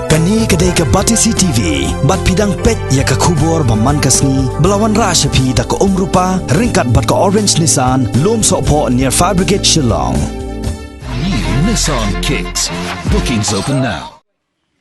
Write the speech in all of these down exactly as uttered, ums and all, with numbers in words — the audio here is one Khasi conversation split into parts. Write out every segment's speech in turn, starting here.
Kane ka dei ka Batesi T V, bad phi dang peit ïa ka khubor ba man ka sngi, ba la wanrah sha phi da ka Umrupa, ryngkat bad ka Orange Nissan, Lumsohphoh near Fire Brigade Shillong. New Nissan Kicks. Bookings open now.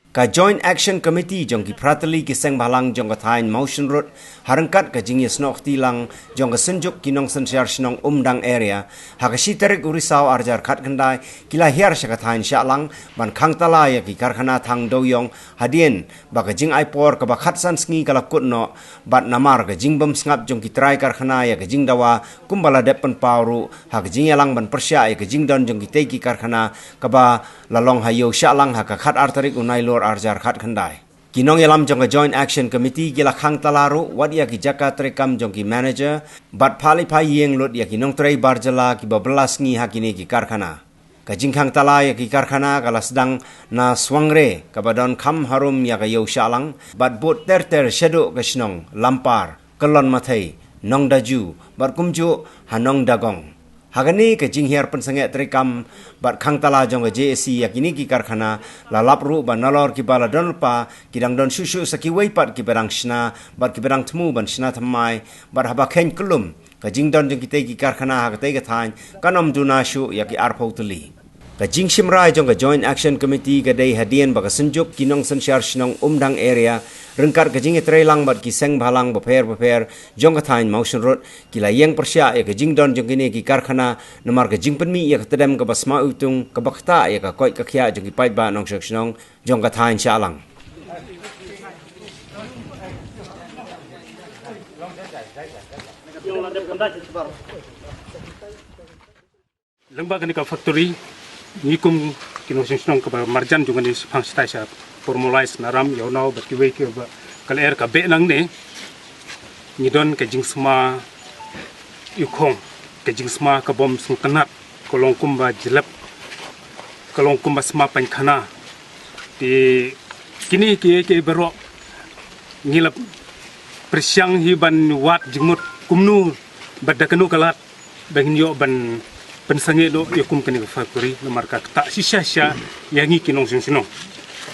Ka Joint Action Committee jong ki phra tylli ki seng bhalang jong ka thaiñ Mawshynrut, ha ryngkat ka jingïasnoh kti lang jong ka Synjuk ki Nongsynshar Shnong Umdang Area, ha ka shi tarik u Risaw ar hajar khatkhyndai, ki la hiar sha ka thaiñ Shahlang, ban khang tala ïa ki karkhana thang dewïong, hadien ba ka jingai por kaba khatsan sngi ka la kut noh, bad namar ka jingbymsngap jong ki trai karkhana ïa ka jingdawa, kumba la dep pynpaw ruh ha ka jingïalang ban pyrshah ïa ka jingdon jong kitei ki karkhana, kaba la long ha Ïew Shahlang ha ka khatar tarik u Nailur ar hajar khatkhyndai. Ki nongïalam jong ka Joint Action Committee ki la khang tala ruh wat ïa ki jaka treikam jong ki manager, bad phah leit phah ïeng lut ïa ki nongtrei bar jylla kiba bylla sngi ha kine ki karkhana. Ka jingkhang tala ïa ki karkhana ka la sdang na Swangre, kaba don kham harum ïa ka Ïew Shahlang, bad bud ter ter shaduh ka shnong Lampar, Kyllon Mathei, Nongdaju, bad kumjuh ha Nongdagong. Ha kane ka jinghiar pynsangeh treikam bad khang tala jong ka J A C ïa kine ki karkhana, la lap ruh ba nalor kiba la don lypa, ki dang don shuh shuh sa kiwei pat kiba dang shna, bad kiba dang thmu ban shna thymmai, bad haba kheiñ kyllum, ka jingdon jong kitei ki karkhana ha katei ka thaiñ kan ym duna shuh ïa ki arphew tylli. Ka jingshim rai jong ka Joint Action Committee ka dei hadien ba ka Synjuk ki Nongsynshar Shnong Umdang Area, ryngkat ka jingïatreilang bad ki seng bhalang bapher bapher jong ka thaiñ Mawshynrut, ki la ïeng pyrshah ïa ka jingdon jong kine ki karkhana, namar ka jingpynmih ïa ka tdem kaba sma iwtung, kaba ktah ïa ka koit ka khiah jong ki paidbah nongshong shnong jong ka thaiñ Shahlang. Lyngba kane ka factory, ngi kum ki nongshong shnong kaba marjan jong kane shaphang shatai sha Formalize, Naram, Ïewnaw bad kiwei kiba ka lyer ka beh nangne, ngi don ka jingsma ïukhong, ka jingsma ka bym sngewtynnat, ka long kumba jlep, ka long kumba sma painkhana. Te kine kiei kiei baroh ngi la pyrshang hi ban wad jingmut kumno bad da kano ka lad ba ngin ïoh ban pynsangeh noh ïa kum kane ka factory, namar ka ktah shisha shisha ïa ngi ki nongshong shnong.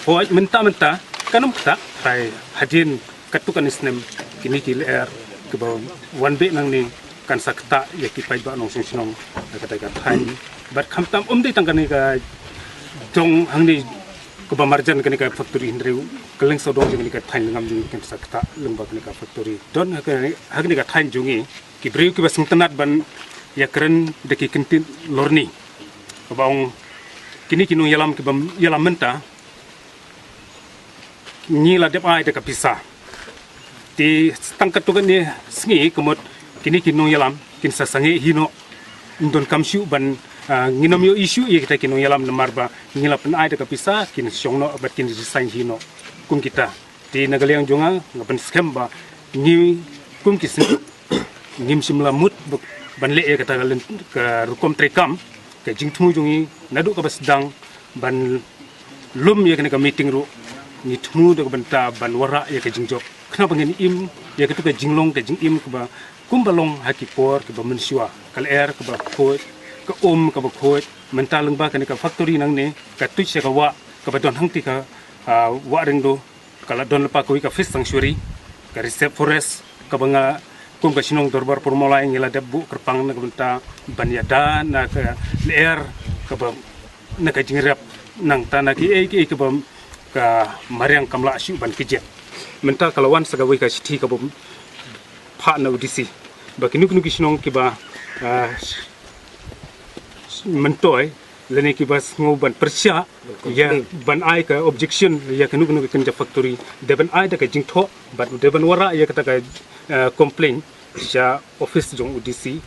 Hooid, mynta mynta kan ym ktah, hynrei hadien katto katne snem kine ki lyer kiba wan beh nangne kan sa ktah ïa ki paidbah nongshong shnong ha katei ka thaiñ. Bad khamtam ym dei tang kane ka jong hangne kaba marjan kane ka factory, hynrei kylleng sawdong jong kane ka thaiñ Lyngngam jong ngi kan sa ktah lyngba kane ka factory. Don ha kane, ha kane ka thaiñ jong ngi ki briew kiba sngewtynnat ban ïakren da ki kyntien lorni, kaba ong kine ki nongïalam kiba ïalam mynta, ngi la dep ai da ka pisa. Te tang katto katne sngi ka mut kine ki nongïalam kin sa sangeh hi noh. Ym donkam shuh ban, ah, ngin ym ïohi shuh ïa kita ki nongïalam namar ba ngi la pyn-ai da ka pisa, kin shong noh bad kin resign hi noh kum kita. Te na ka liang jong nga, nga pynskhem ba ngi kum ki seng ngim shym la mut ba, ban leh ïa kata ka lyn-, ka rukom treikam, ka jingthmu jong ngi naduh kaba sdang ban lum ïa kane ka meeting ruh, ngi thmu da ka bynta ban wanrah ïa ka jingjop, khnang ba ngin im ïa katu ka jinglong ka jingim kaba kumba long ha ki por kiba mynshuwa, ka lyer kaba khuid, ka um kaba khuid. Mynta lyngba kane ka factory nangne, ka tuid sha ka wah kaba don hangtei ka, ah, Wah Ryngdo, ka la don lypa kawei ka fish sanctuary, ka reserve forest, kaba nga kum ka shnong dorbar Pyrmawlai ngi la dep buh kyrpang na ka bynta ban ïada na ka lyer kaba na ka jingrep, nangta na kiei kiei kaba ka mariang kam lah shuh ban kjit. Mynta ka la wan sa kawei ka shithi kaba phah na u D C ba kino kino ki shnong kiba, ah, myntoi lane kiba sngew ban pyrshah ïa, ban ai ka objection ïa kano kano ka kynja factory, dei ban ai da ka jingthoh bad dei ban wanrah ïa kata ka, eh, complaint sha office jong u D C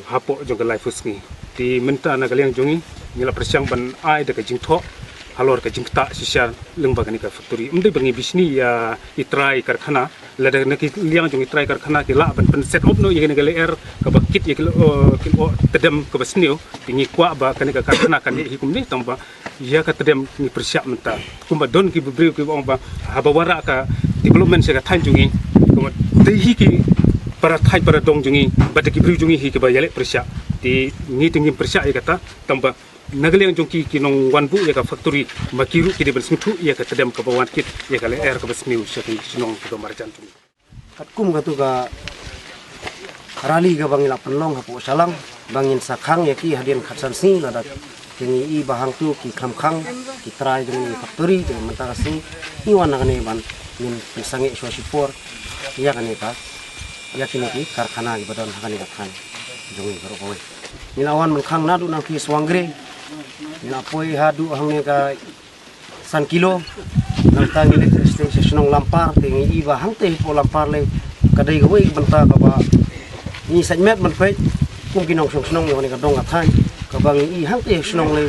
hapoh jong ka laiphew sngi. Te mynta na ka liang jong ngi, ngi la pyrshang ban ai da ka jingthoh halor ka jingktah shisha lyngba kane ka factory. Ym dei ba ngi bishni ïa i trai karkhana, lada na ki liang jong i trai karkhana ki lah ban pyn set up noh ïa kane ka lyer kaba kit ïa ki lyoh, ki lyoh tdem kaba sniew, te ngi kwah ba kane ka karkhana kan leh hi kumne, tang ba ïa ka tdem ngi pyrshah mynta. Kumba don ki briew kiba ong ba haba wanrah ka development sha ka thaiñ jong ngi, kumba dei hi ki para thaiñ para dong jong ngi bad ki briew jong ngi hi kiba ïaleh pyrshah. Te ngi te ngim pyrshah ïa kata, tang ba Na ka liang jong ki ki nongwan buh ïa ka factory, ma ki ruh ki dei ban sngewthuh ïa ka tdem kaba wan kit ïa ka lyer kaba sniew sha ki shnong kiba marjan jong. Katkum katu ka rally kaba ngi la pynlong hapoh Shillong, ba ngin sa khang ïa ki hadien khatsan sngi, lada ki ngi i ba hangtu ki khlem khang, ki trai jong ngi factory, te mynta ka sngi ngi wan na kane ban ngin pynsangeh shuwa shipor ïa kane ka, ïa kine ki karkhana kiba don ha kane ka thaiñ jong ngi baroh kawei. Ngi la wan ban khang naduh na phi Swangre, ngi la poi haduh hangne ka san kilo. Nangta ngi leit sha shnong Lampar, te ngi i ba hangte hapoh Lampar lei ka dei kawei ka bynta kaba ngi sait met ban peit kum ki nongshong shnong jong kane ka dong ka thaiñ, kaba ngi i hangte shnong lei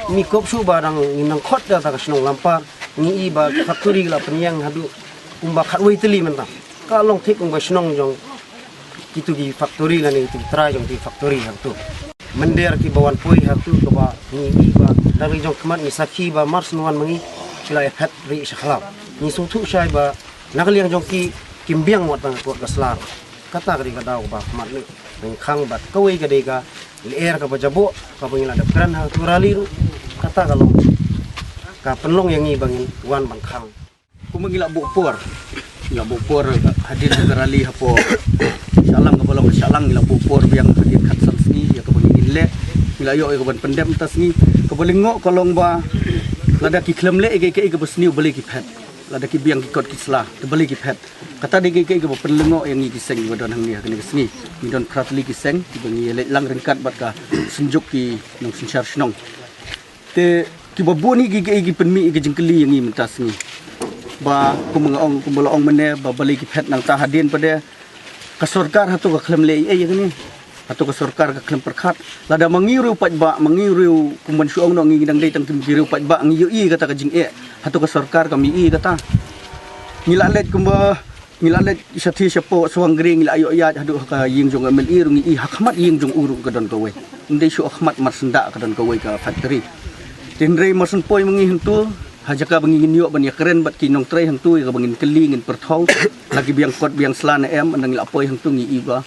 ngi kop shuh ba dang ngi nang khot da ka shnong Lampar, ngi i ba factory ka la pynïeng haduh kumba khatwei tylli mynta. Ka long thik kumba shnong jong kitu ki factory lane kitu ki trai jong ki factory hangtu. Mynder kiba wan poi hangtu kaba ngi i ba na ri jong khmat ngi sakhi ba mar shen wan ma ngi ki la ïa phet ri sha khlaw. Ngi sngewthuh shai ba na ka liang jong ki kim biang wat tang ka kot ka sla. Kata ka dei ka daw kaba khmat ne ngi khang bad kawei ka dei ka lyer kaba jaboh kaba ngi la dep kren hangtu rally ruh. Kata ka long ka pynlong ïa ngi ba ngin wan ban khang. Kumba ngi la buh por, ngi la buh por hadien ka rally hapoh Shillong kaba long Shillong, ngi la buh por biang hadien khatsan sngi ïa kaba ngin leh. Ngi la ïoh ïa kaban pyndep mynta sngi. Kaba lyngngoh ka long ba lada ki khlem leh ïa kaei kaei kaba sniew balei ki phet. Lada ki biang ki kot ki sla te balei ki phet. Kata dei kaei kaei kaba pynlyngngoh ïa ngi ki seng kiba don hangne ha kane ka sngi. Ngi don phra tylli ki seng kiba ngi ïaleit lang ryngkat bad ka synjuk ki nongsynshar shnong. Te kiba bun hi ki, ki, ki pynmih ïa ka jingkylli ïa ngi mynta sngi. Ba kumba nga ong, kumba la ong mynne ba balei ki phet nangta hadien pat de. Ka sorkar hato ka khlem leh ei ei ïa kane. Hato ka sorkar ka khlem pyrkhat. Lada ma ngi ruh paidbah, ma ngi ruh kumban shu ong noh ngi dang dei tang ki ruh paidbah ngi ïohi kata ka jingeh. Hato ka sorkar kam ïohi kata. Ngi la leit kumba ngi la leit shathie shapoh Swangre, ngi la ïoh ïaid haduh ha ka ïing jong u M L A ruh ngi i ha khmat ïing jong u ruh ka don kawei. Ym dei shuh ha khmat, mar shen da ka don kawei ka factory. Te hynrei mar shen poi ma ngi hangtu ha jaka ba ngi ngin ïoh ban ïakren bad ki nongtrei hangtu ïa kaba ngin kylli ngin pyrthaw la ki biang kot biang sla ne em, ynda ngi la poi hangtu ngi i ba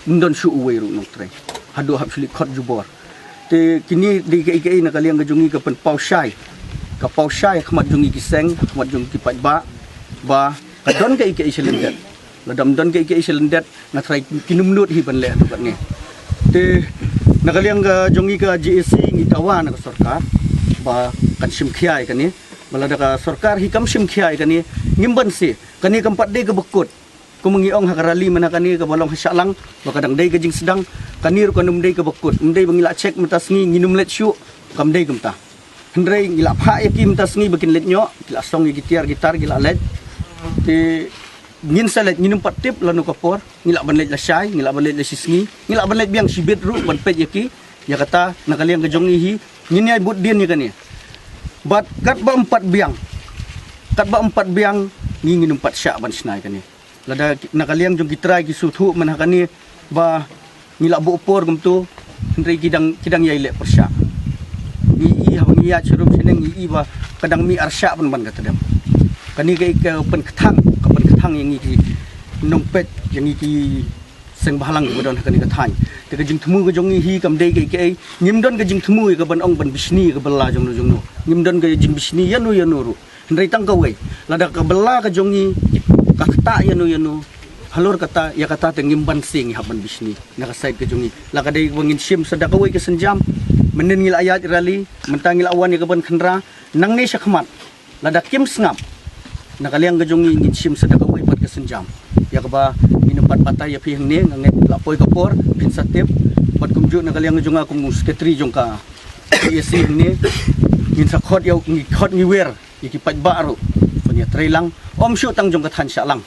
ym don shuh uwei ruh nongtrei. Haduh hap shu leit khot jubor. Te kine dei kaei kaei na ka liang ka jong ngi ka pynpaw shai. Ka paw shai ha khmat jong ngi ki seng, ha khmat jong ngi ki paidbah ba ka don kaei kaei sha lyndet. Lada ym don kaei kaei sha lyndet nga tharai kin ym nud hi ban leh haduh katne. Te na ka liang ka jong ngi ka J A C ngi dawa na ka sorkar ba kan shim khia ïa kane. Ba lada ka sorkar hi kam shim khia ïa kane, ngim banse, kane kam pat dei kaba kut. Kumba ngi ong ha ka rally mynta kane kaba long ha Shillong ba ka dang dei ka jingsdang, kane ruh kan ym dei kaba kut. Ym dei ba ngi la check mynta sngi ngin ym leit shuh, kam dei kumta. Hynrei ngi la phah ïa ki mynta sngi ba kin leit noh, ki la song ïa ki tiar ki tar ki la leit. Te ngin sa leit, ngin ym pat tip lano ka por, ngi lah ban leit lashai, ngi lah ban leit lashisngi, ngi lah ban leit biang shibit ruh ban peit ïa ki. Ïa kata na ka liang ka jong ngi hi ngin ïai bud dien ïa kane. Bad katba ym pat biang, katba ym pat biang ngi ngin ym pat shah ban shna ïa kane. Lada ki, na ka liang jong ki trai ki sngewthuh mynta kane ba ngi la buh por kumto, hynrei ki dang, ki dang ïai leh pyrshah. Ngi i haba ngi ïaid sharum shaneng ngi i ba ka dang mih arshah pynban ka tdem. Kane ka, ka pynkthang, ka pynkthang ïa ngi ki nongpeit, ïa ngi ki seng bhalang ba don ha kane ka thaiñ. Te ka jingthmu ka jong ngi hi kam dei kaei kaei, ngim don ka jingthmu ïa ka ban ong ban bishni ïa ka bylla jongno jongno. Ngim don ka jingbishni ïano ïano ruh. Hynrei tang kawei, lada ka bylla ka jong ngi ka ktah ïano ïano, halor kata, ïa kata te ngim banse ngi hap ban bishni na ka side ka jong ngi. La ka dei ba ngin shim sa da kawei ka sienjam. Mynnin ngi la ïaid rally, mynta ngi la wan ïa ka ban khynra, nangne shakhmat lada kim sngap, na ka liang ka jong ngi ngin shim sa da kawei pat ka sienjam. Ïa kaba ngin ym pat batai ïa phi hangne, nga ngeit la poi ka por phin sa tip. Bad kumjuh na ka liang ka jong nga kum u secretary jong ka P A C hangne, ngin sa khot ïa, ngi khot ngi wer ïa ki paidbah ruh ban ïatrei lang, ym shuh tang jong ka thaiñ Shahlang,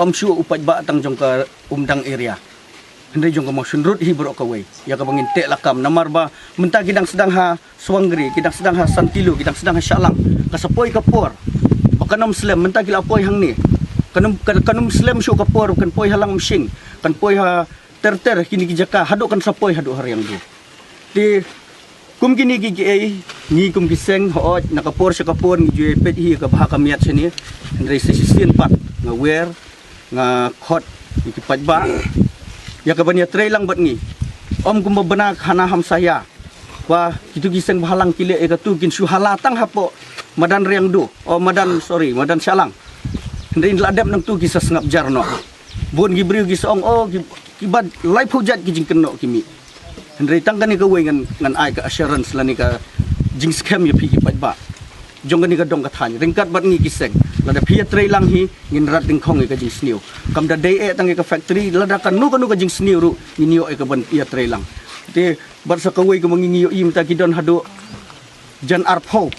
ym shuh u paidbah tang jong ka Umdang area, hynrei jong ka Mawshynrut hi baroh kawei. Ïa kaba ngin teh lakam namar ba mynta ki dang sdang ha Swangre, ki dang sdang ha Santilo, ki dang sdang ha Shahlang. Ka sa poi ka por ba kan ym slem, mynta ki la poi hangne. Kan ym, kan, kan ym slem shuh ka por, kan poi ha Langmashing, kan poi ha ter ter kine ki jaka, haduh kan sa poi haduh ha Riangdo. Te kum kine kiei kiei, ngi kum ki seng, hooid, na ka por sha ka por ngi ju ïai peit hi ka bha ka miat shane. Hynrei sa shisien pat nga wer, nga khot ïa ki paidbah ïa ka ban ïatrei lang bad ngi. Ym kumba bna khana hamsaya. Ba kitu ki seng bhalang ki leh ïa katu kin shu hala tang hapoh madan Riangdo, oh, madan, sorry, madan Shalang. Hynrei la dep nangtu ki sa sngap jar noh. Bun ki briew ki sa ong, oh, ki, ki ba laiphew jait ki jingkynnoh ki mih. Hynrei tang kane kawei ngan, ngan ai ka assurance lane ka jingskhem ïa phi ki paidbah jong kane ka dong ka thaiñ. Ryngkat bad ngi ki seng, lada phi ïatrei lang hi, ngin rat dyngkhong ïa ka jingsniew. Kam da dei eh tang ïa ka factory, lada kano kano ka jingsniew ruh ngin ïoh ïa ka ban ïatrei lang. Te bad sa kawei kaba ngi, ngi ïohi mynta ki don haduh jan arphew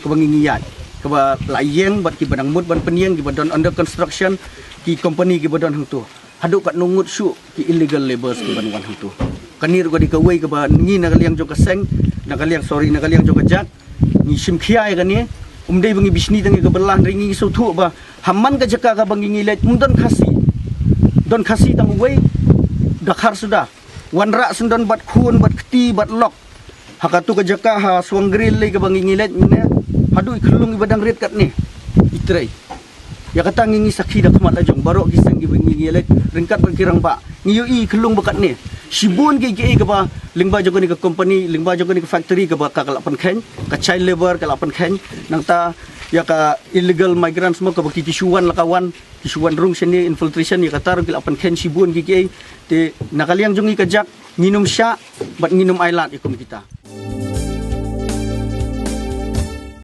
kaba ngi, ngi ïaid, kaba la ïeng bad kiba dang mut ban pynïeng, kiba don under construction, ki company kiba don hangtu. Haduh katno ngut shuh ki illegal labours kiban wan hangtu. Kane ruh ka dei kawei kaba ngi na ka liang jong ka seng, na ka liang, sorry, na ka liang jong ka jait, ngi shim khia ïa kane. Um dei ba ngi bishni tang ïa ka bylla, hynrei ngi sngewthuh ba ha man ka jaka kaba ngi, ngi leit, um don Khasi. Don Khasi tang uwei, Dkhar suda. Wanrah sngewdon bad khun, bad kti, bad lok. Ha katu ka jaka ha Suanggril lei kaba ngi, ngi leit mynne, haduh i khyllung iba dang rit katne i trei. Ïa kata ngi, ngi sakhi da khmat la jong baroh ki seng kiba ngi, ngi leit ryngkat bad ki rangbah. Ngi ïohi i khyllung ba katne. Shibun ki, ki, kaba lyngba jong kane ka company, lyngba jong kane ka factory kaba ka, ka la pynkheiñ, ka child labour ka la pynkheiñ. Nangta ïa ka illegal migrants mo kaba ki, ki shu wan la ka wan, ki shu wan rung shane, infiltration, ïa kata ruh ki la pynkheiñ shibun ki, ki. Te na ka liang jong ngi ka jait, ngin ym shah bad ngin ym ailad ïa kum kita.